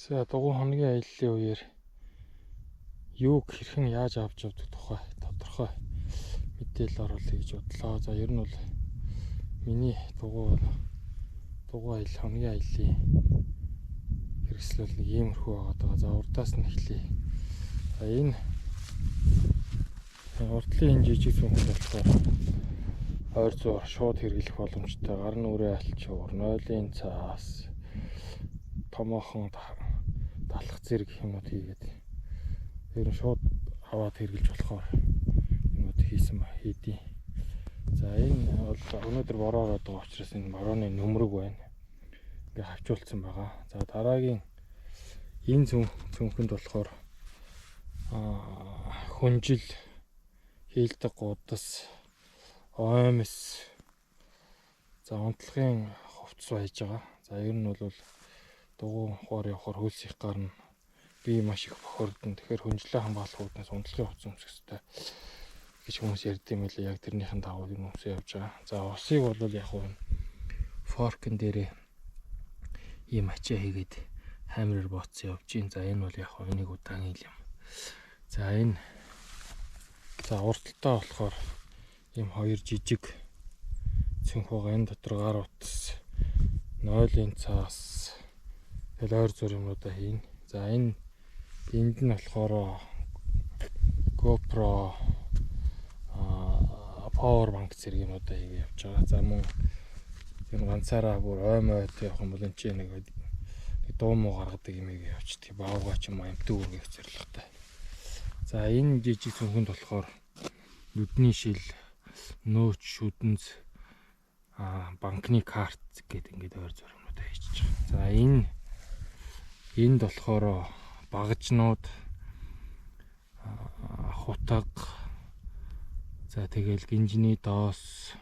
За дугуй хоногийн аяллаа үеэр юуг хэрхэн яаж авч явдаг тухай тодорхой мэдээлэл оруулъя гэж бодлоо. За ер нь бол миний дугуй аялал хоногийн аяллаа хэрэгсэл бол нэг иймэрхүү байгаа. За урдаас нь эхлэе. За энэ урдлын энэ жижиг цүнхэнд болохоор ойр зуур шууд хэрэглэх боломжтой гар нүрээ альчуур, нойлын цаас, томоохон талах зэрэг юмнууд хийгээд ер нь шууд аваад хэрэглэж болохоор юмнууд хийсэн хийдий. За энэ бол өнөөдөр бороо ороод байгаа учраас энэ борооны нөмрөг байна. Ингээ хавчуулсан байгаа. За дараагийн энэ цүнхэнд болохоор хүнжил, хийлдэг гудас, оймс, за унтлагын хувцас байж байгаа. За ер нь бол дугуй ухаар явахаар хөлс их гарна. Би маш их бохирдно. Тэгэхээр хүнжлээ хамгаалах үүднээс унтлагын хувцас өмсөх ёстой гэж хүмүүс ярьд юм лээ. Яг тэрнийхэн дагуу юм өмсөө явж байгаа. За усыг бол яг нь форкн дээрээ ийм ачаа хийгээд хамраар ботсон явж гин. За энэ бол яг нэг удаан юм. За энэ за урталтаа болохоор ийм хоёр жижиг цүнх байгаа. Энэ дотор гар утас, нойлын цаас, тэгэл ойр зур юмнуудаа хийнэ. За энэ энд нь болохоор GoPro, power bank зэрэг юмнуудаа хийгээ явж байгаа. За мөн юм ганцаараа бүр ой мойд явах юм бол энэ чинь нэг дуу муу гаргадаг юм хийгээ явчихдаг. Баавгай ч юм уу амтан үргэх зорилготой. За энэ жижиг цүнхэнд болохоор нүдний шил, нөөц, шүдэнц, банкны карт гэдэг ингээд ойр зур юмнуудаа хийчихэж байгаа. За энэ энд болохоор багажнууд, хутаг, за тэгэл гинжний доос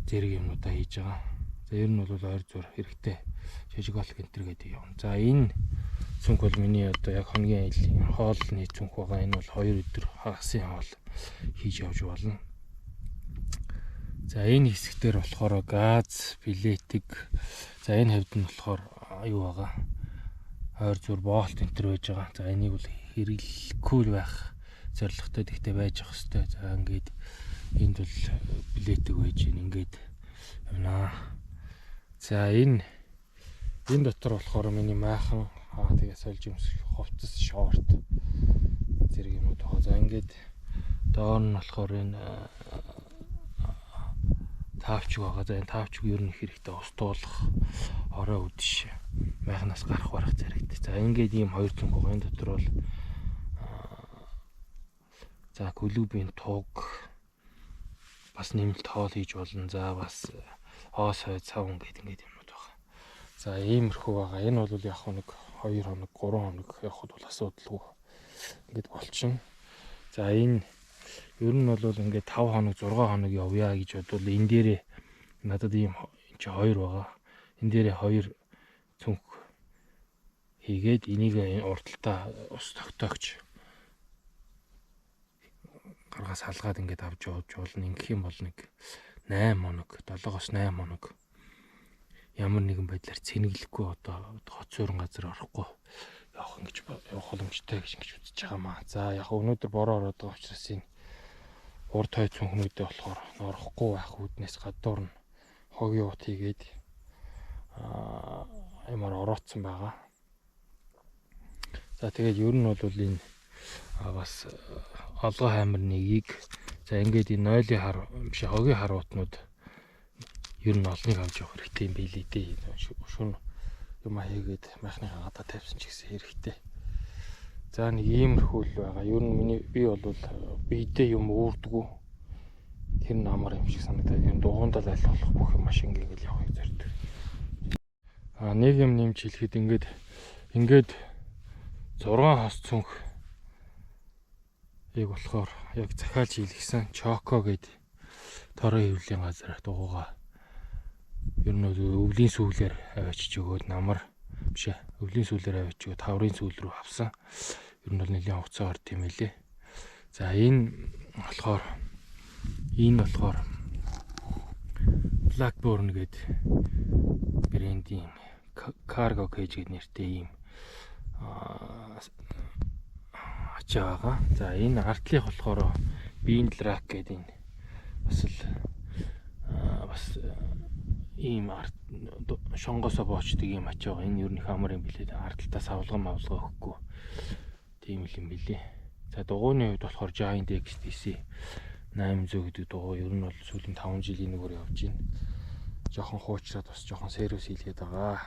зэрэг юмнуудаа хийж байгаа. За ер нь бол ойр зур хэрэгтэй шижиголк энтер гэдэг юм. За энэ цүнх бол миний одоо яг хоногийн аяллаа хоолны цүнх байгаа. Энэ бол 2 өдөр хагасын хоол хийж явж болно. За энэ хэсэг дээр болохоор газ, плетик. За энэ хавьд нь болохоор юу байгаа? Ойр зур боолт энтер байж байгаа. За энийг бол хэрэглэхгүй байх зорилготой гэхдээ байж ах хэвээр. За ингээд энд бол плетик байж гин ингээд явнаа. За энэ дотор болохоор миний майхан тэгээ сольж өмсөх хувцас, шорт зэрэг юмнууд байгаа. За ингээд доор нь болохоор энэ таавчг байгаа. За энэ таавчг ер нь их хэрэгтэй ус туулах, орой үдш майхнаас гарах барах зэрэгтэй. За ингээд ийм хоёр цүнх байгаа. Энэ дотор бол за клубын туг бас нэмэлт хоол хийж болно. За бас хоос хой цав ингээд ингээд юмнууд байгаа. За иймэрхүү байгаа. Энэ бол яг нэг 2 хоног, 3 хоног явхад бол асуудалгүй ингээд болчихно. За энэ ер нь бол ингээд 5 хоног, 6 хоног явъя гэж бодвол энэ дээрээ надад ийм энэ чи 2 байгаа. Энэ дээрээ 2 цүнх хийгээд энийг урталтаа ус тогтоогч гаргаас халгаад ингээд авч явж болно. Ингэх юм бол нэг 8 хоног, 7-оос 8 хоног ямар нэгэн байдлаар цэнэглэхгүй одоо хот суурин газар орохгүй явах ингэж явах боломжтой гэж ингэж үзэж байгаа маа. За яг өнөөдөр бороо ороод байгаа учраас энэ урд хойд цүнхнүүдээ болохоор орохгүй байх үүднээс гадуур нь хогийн ут хийгээд ямар ороодсон байгаа. За тэгээд ер нь бол энэ бас олгой хаймар нэгийг за ингээд энэ нойлын хар биш хогийн хар утнууд ер нь олныг авч явах хэрэгтэй юм билээ дээ. Шүн юм хийгээд майхныхаа гадаа тавьсан ч гэсэн хэрэгтэй. За нэг иймэрхүү л байгаа. Ер нь миний би бол биедээ юм үүрдэггүй. Тэр нь амар юм шиг санагдаад ер нь дугуйндаа л аль болох бүх юм маш ингээл явахыг зорддог. Нэг юм нэмж хэлэхэд ингээд 6 хос цүнх яг болохоор яг захиалж хийлгэсэн Choco гээд тороо хэвлэлийн газар дугуйгаа ер нь өвлийн сүүлээр авчиж өгөөд намар биш өвлийн сүүлээр авчиж өгөөд таврын сүүл рүү авсан. Ер нь бол нэлийн хугацаа орд юм лээ. За энэ болохоор Blackburn гээд брендийн Cargo cage гэдэг нэртэй ийм ачаа байгаа. За, энэ ардлих болохоор Bind Rack гэдэг энэ бас л бас ийм шонгосоо боочдөг ийм ачаа байгаа. Энэ ер нь их амар юм билээ. Ардталтаа савлган мавлгаа өгөхгүй. Тийм л юм билээ. За, дугуйны хувьд болохоор Giant XTC 800 гэдэг дугуй ер нь бол сүүлийн 5 жилийн нүгээр явж байна. Жохон хуучраад бас жохон сервис хийлгээд байгаа.